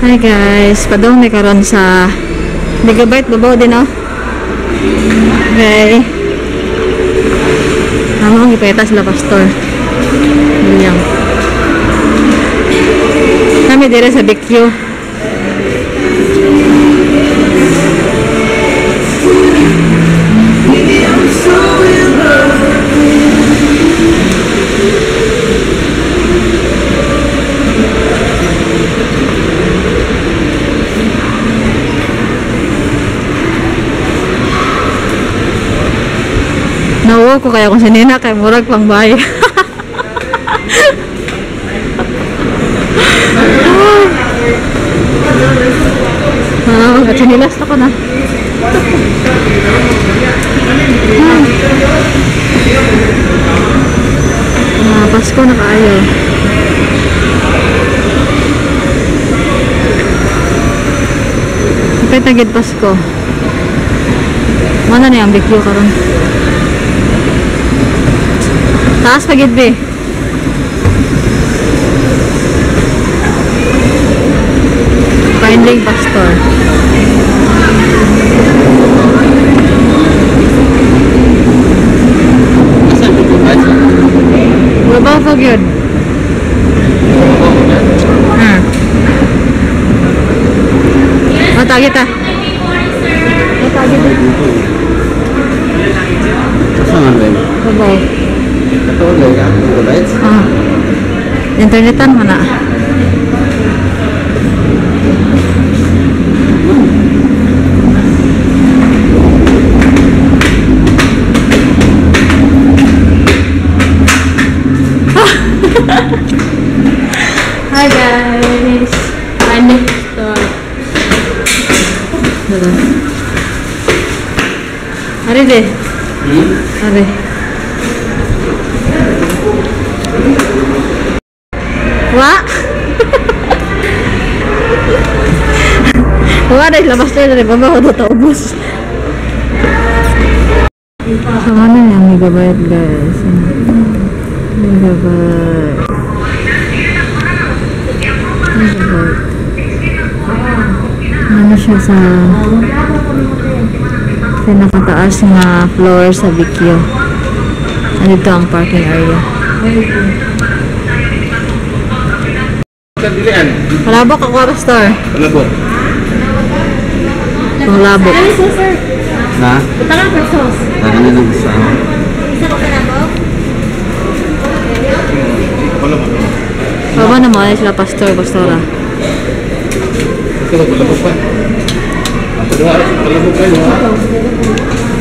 Hi guys, padung mi karon sa Megabyte babaw din, oh. Okay. Amo ang ipakita sila, pastor. William. Kami dire sa BQ. Nawo ko kaya kung sinina kay murag pang bahay. Ah, katsinilas na ko na. Ah, Pasko na kaayo. Kapit na gid Pasko. Mana ni ang BQ karon? Taas pa gid be. Finding Pastor. Babaw pa gyud. Oh, tagi ta. Oh, tagi ta. Babaw. Ah. Internetan man na. Hi guys. Finding Pastor. Are de. Are. Wa. Wa dahil labas tayo na baba ko ito ubos. So ano yung Megabyte, guys? Megabyte. Megabyte. Ano siya sa pinakataas na floor sa BQ. Andito ang parking area. Palabok ako, Pastor. Palabok. Palabok. Ano so, sir? Na? Butangan per sauce. Ano na lang sa... Isa ko palabok? Baba na mga sila, Pastor, Pastora. Ito, palabok pa. Palabok pa.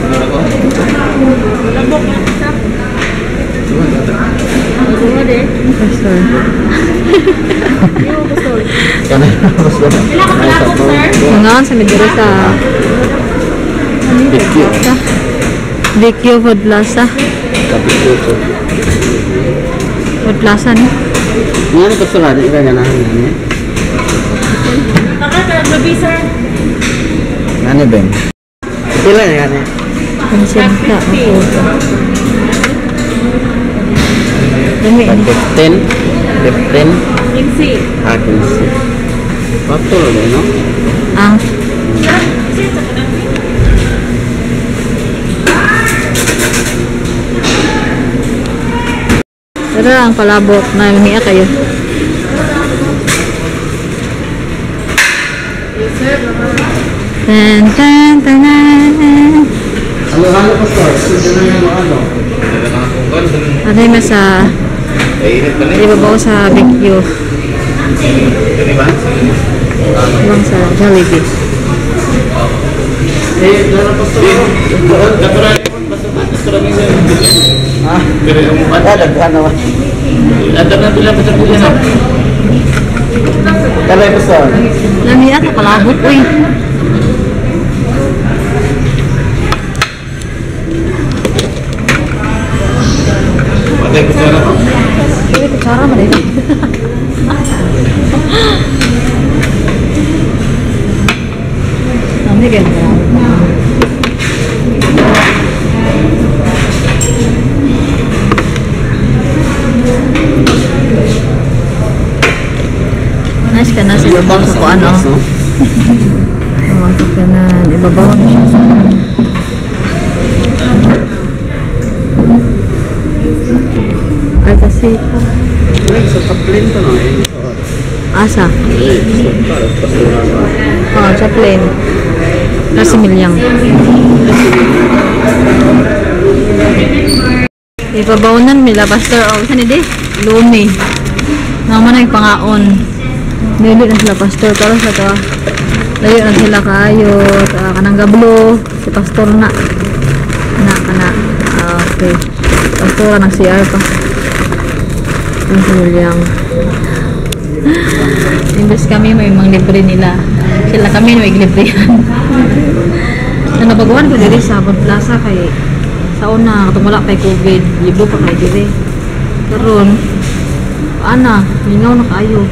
Palabok na isa. Pastor. Pila ka palabok, sir? Ngayon sa medyo sa BQ. BQ Food Plaza. Food Plaza ni. Ngano ko sila di ba ganahan ngani? Baka sa gabi, sir. Ngani ben? Pila ni ngani? Konsenta. Dami. 15, 15, 15. Ah, 15. Patol eh, no? Ang pero ang palabok na miya kayo. Tan tan tan. Halo-halo pa sir. Halo-halo. Ano yung sa ibabaw sa BQ. Ibang sa Jollibee. Lami ata palabok uy. Ini kutsara man eh. Lami kayo. Nice ka. na sila sa kuan oh. Ang sakyanan, ibabaw na siya sa ay kasi Sa plane to no. Asa? Oh, sa plane. Kasi milyang. Ibabaw nan mila pastor oh, saan di? Lumi. Naman ay pangaon. Dili na sila pastor pero sa to. Layo na sila kaayo, kanang gablo, si pastor na. Na kana. Okay. Pastor nang CR pa. Ang milyang. Imbes kami may mga libre nila. Sila kami may libre. Nabaguhan ko diri sa Bud Plaza kay sa una katong wala pay COVID, libo pa kay diri. Karon ana, mingaw na kaayo.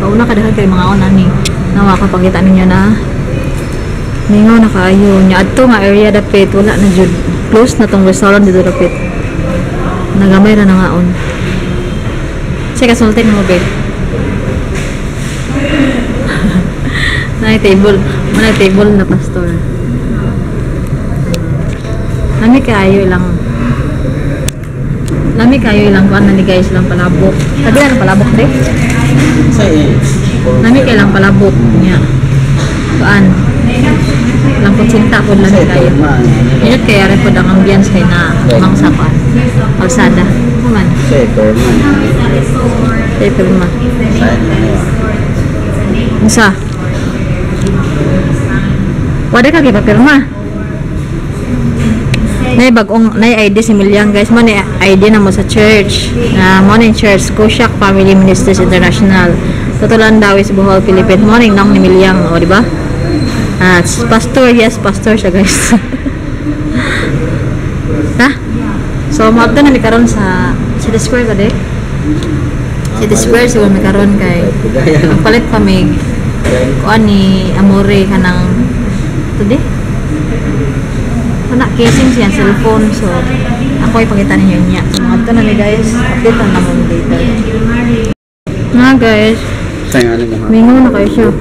Sa una kadaghan kay mga on ani. Nawa ko pakita ninyo na mingaw na kaayo. Nya adto nga area dapit wala na jud. Close na tong restaurant dito dapit. Nagamay ra na ngaon. Sige, kasultin mo, babe. Nay table, manay table na pastor. Lami kayo lang. Lami kayo lang kuan na ni guys lang palabok. Sabi na palabok de. Lami kayo lang palabok niya. Kuan. Lang kutsinta pud lami kayo. Inot kaya rin pud ang ambience kay na mangsa kuan. Kalsada. Kuman. Say pirma. Unsa? Wala ka gipapirma. Nay bagong nay ID si Milyang guys, mo ni ID na mo sa church. Na mo ni church Kushak Family Ministries International. Tutulan daw is Bohol, Philippines. Mo ni nang ni Milyang, o di ba? Ah, pastor, yes, pastor siya guys. Ha? So moadto na mi karon sa City Square ba de? City Square siguro mi karon kay palit pa mig kuan ni Amore kanang today. Ana casing siya cellphone, so ako ipakita ninyo niya. So adto na ni guys, update na mo later. Na guys. Mingaw na kayo siya.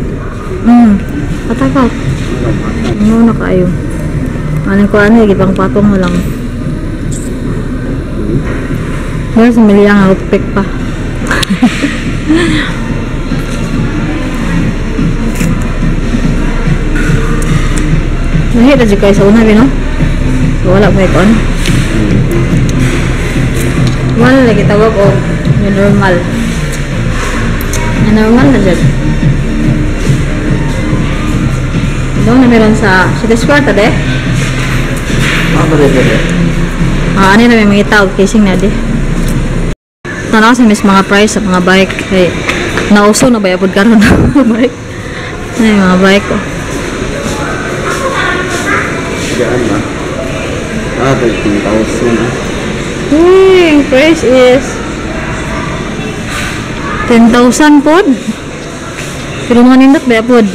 Patakaw. Mingaw na kayo. Anong kuan ni gipang patong mo lang. Guys, milyang outpick pa. Nahira jud kayo sa una, no? So, wala pa ikon. Wala lagi tawag o new normal. New normal na dyan. Doon na meron sa City Square, tade? Ah, ano na may mga tawag casing na di. Tanaw sa mis mga price sa mga bike. Hey, nauso na ba yapod karon na bike? Ay, mga bike ko. Diyan ba? Ah, 13,000. Uy, price is 10,000 pod. Pero mga nindot ba pod? 10,000.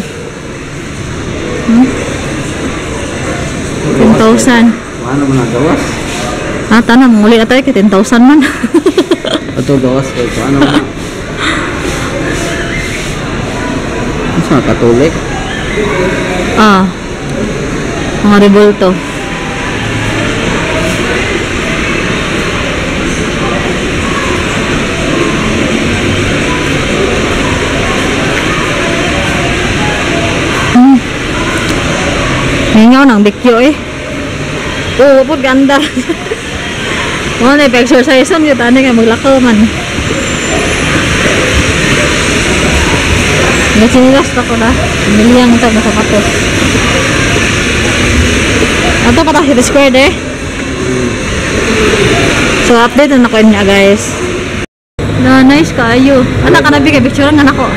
Ano man ang gawas? Ah, tanang muli na tayo kay 10,000 man. Ato gawas kay ano man. Unsa Katolik? Ah. Mga revolto. Mingaw ng bikyo eh. Oo, po ganda. Mo na exercise on gyud ani kay maglakaw man. Nagsinilas pa ko na. Milyang ta sa sapatos. Ato pa ta City Square de. So update na ko niya guys. Na nice kaayo. Ana ka na bi kay picturean na nako.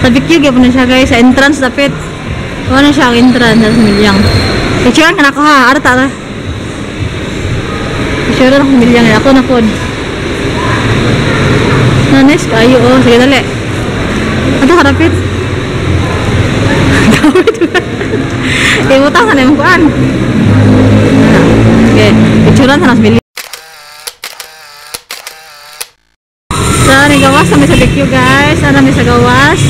Sa BQ gyud na siya guys sa entrance dapit. Wala siya ang entrance sa Milyang. Picturean ka na ko ha. Ara ta ara. Picturean ako Milyang ako na pod. Na nice kaayo oh. Sige dali. Ato harapit. Ibutang sa nimo kuan. Okay, picturean sa nas Milyang. Sa ni gawas kami sa BQ guys. Ana mi sa gawas.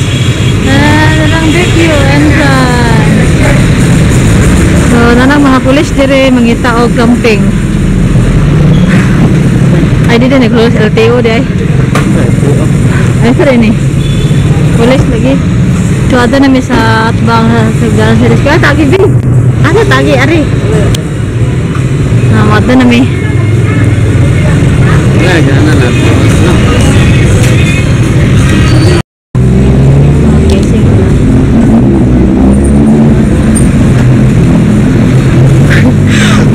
College dire mangita og camping. Ay dito na close LTO di ay. Ay sir ini. College lagi. So ato na mi sa atbang sa Grand City Square. Tagi bi. Asa tagi ari? Na mo na mi. Wala na na. Okay, sige.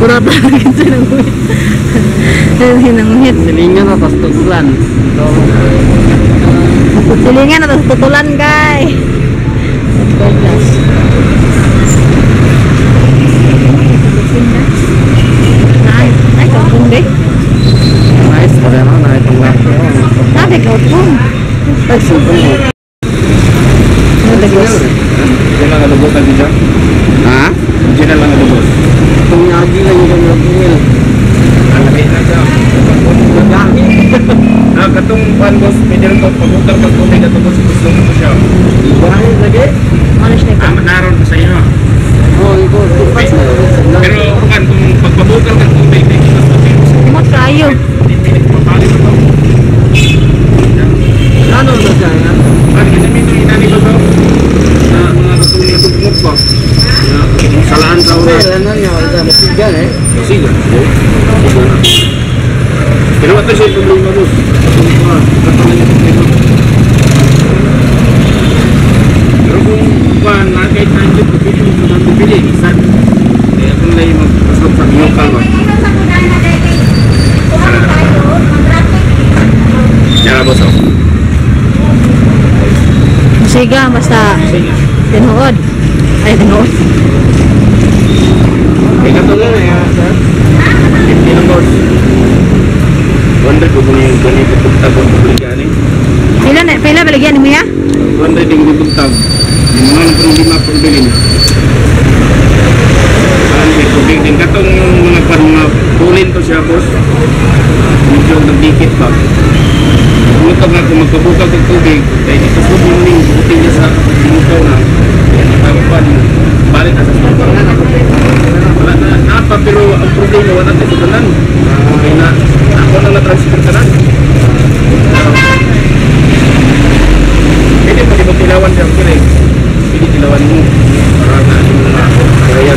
Kurata kasi nanguhit. Nanguhit. Silingan na tas tutulan. Silingan na tas tutulan, guys. Glass. Ay, kaupong di. Nice, wala na na itong laki. Sabi, kaupong. Ay, super mo. Diyan lang alubot ang dyan. Ha? Diyan lang alubot. Itong yagi lang yung nag-uwil. Ang laki na siya. Yagi? Ah, katong pan boss, pwede rin ito. Pagutang kang tubig at tubos, gusto mo siya. Ibahin lagi? Ano siya? Ah, naroon pa sa iyo. Oo, ito. Pero kan, kung pagpabukal kang tubig, hindi ko tubig. Kumot kayo. Hindi papali ko to. Ano na siya? Ah, kasi may ito inani ba ba? Na mga katong nga tugmok ba? Salaan sa una. Ano niya? Masigan eh. Masigan. Masigan na. Pero ito siya yung problema boss. Ito lang yung problema. Pero kung kuhan na kahit nandiyan, pipili mo kung pipili. Isan. Kaya kung lang yung magpaslog sa local ba? Yara boss oh. Siga, basta Sige. tinuod. Ay, tinuod. Kaya katulad na yan, sir. 50 lang boss. 100 ko kung yung ganito tugtag kung publikyan eh. Pila na, pila baligyan mo ya? 100 yung gitugtag. Yung mga nang lima pang bilin. Parang may tubig din. Katong mga parang mga tulin to siya boss. Medyo nagdikit ba? Kumutag nga kung magkabukag ng tubig, kaya ito po yung buti niya sa sinukaw na. Kaya balik na sa sukaw. Wala na, napa pero ang problema wala na sa tanan. Kaya na, ako na na-transfer tanan. Pwede pa di ba tilawan siya ko eh. Pwede tilawan mo. Para na yung mga kaya.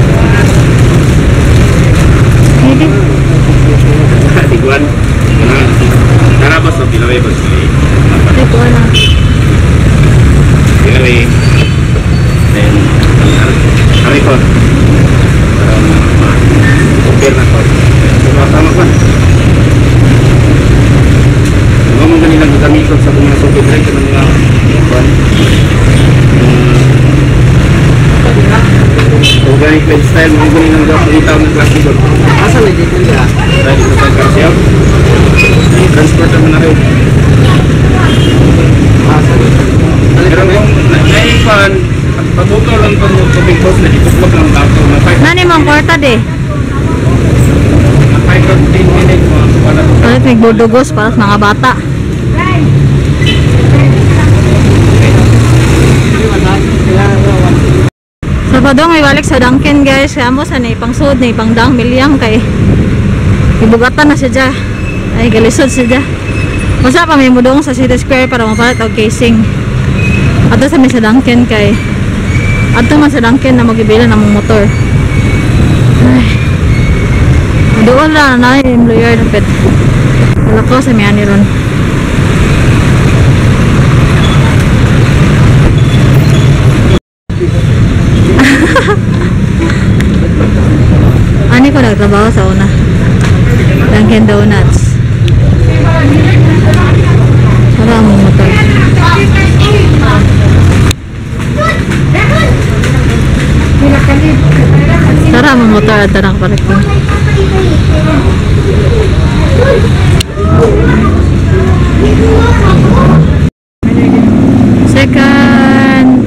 Pwede. Tiguan. Tara boss, oh, pilaway boss. Ay, kuha na. Pilaway. Then, ari ko. Para ma-compare na ko. Tama ko. Mga mga nilang gagamiton sa mga soft drink ng mga organic lifestyle, mga ganun ang gagamitan ng klase doon. Asa na dito niya? Dahil sa San Garcia, transport naman na rin. Asa na? Pero kung naipan, patuto lang itong tubig boss na ituklog lang dato. Nani mong kwarta de? Na 5 or 10 minutes, mga wala. Palit may budugos para sa mga bata. Sa padong may balik sa Dunkin guys. Kaya mo sa na ipangsud na ipangdang milyang kay ibugatan na siya dya. Ay galisod siya dya. Basta pa may mudong sa City Square para mapalit og casing. Ato sa may sa Dunkin kay ato man sa Dunkin na magibila ng motor. Ay. Doon lang na yung lawyer na pet. Wala ko sa may ani ron. Ani ko nagtrabaho sa una. Dunkin Donuts. Tara ang motor. Tara ang motor at tarang parking. Second.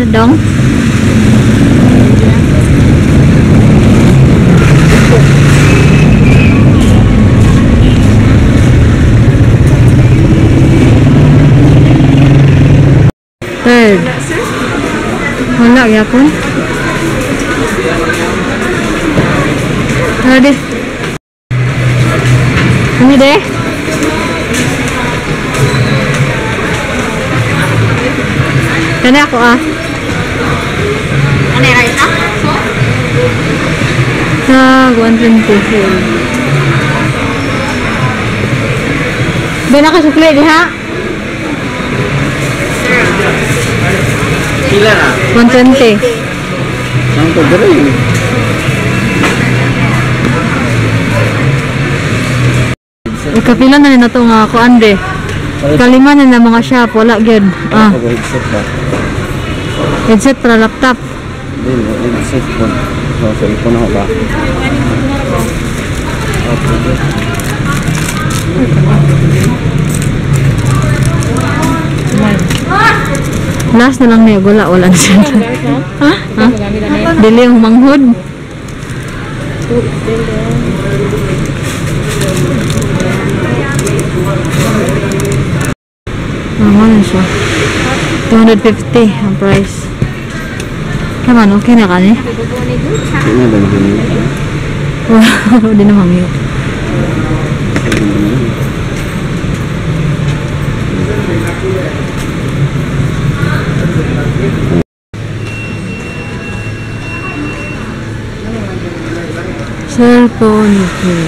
Dong. Third. Wala gyapon. Tara di. Ano de? Kani ako ah. Ano rice ah? Sa 120. Ba nakasukli diha? Pila na? 120. Saan ko diri? Ikapila na ni nato nga kuan de. Kalima na na mga shop wala gyud. Ah, Ako headset ba? Headset para laptop. Hindi, headset ko. So, cellphone ako ba? Okay. Last na lang niya wala wala na siya. Ha? Ha? Dili ang manghod. Ah, ano siya? 250 ang price. Come on, okay na kani? Hindi na ba mahanap? Wow, di na mangyo. Cellphone, okay.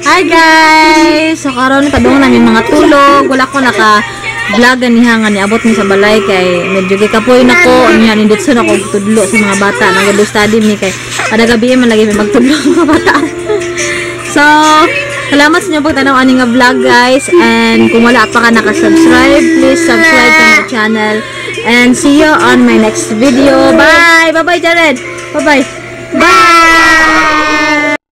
Hi guys! So karon padung namin mga tulog. Wala ko naka vlog ganiha nga niabot mi sa balay kay medyo gikapoy na ko niya nindot sa ako og tudlo sa mga bata. Nagado study mi kay kada gabi man lagi mi magtudlo sa mga bata. So, salamat sa inyong pagtanaw ani nga vlog guys, and kung wala pa ka naka-subscribe, please subscribe to my channel and see you on my next video. Bye! Bye-bye Jared. Bye-bye. Bye!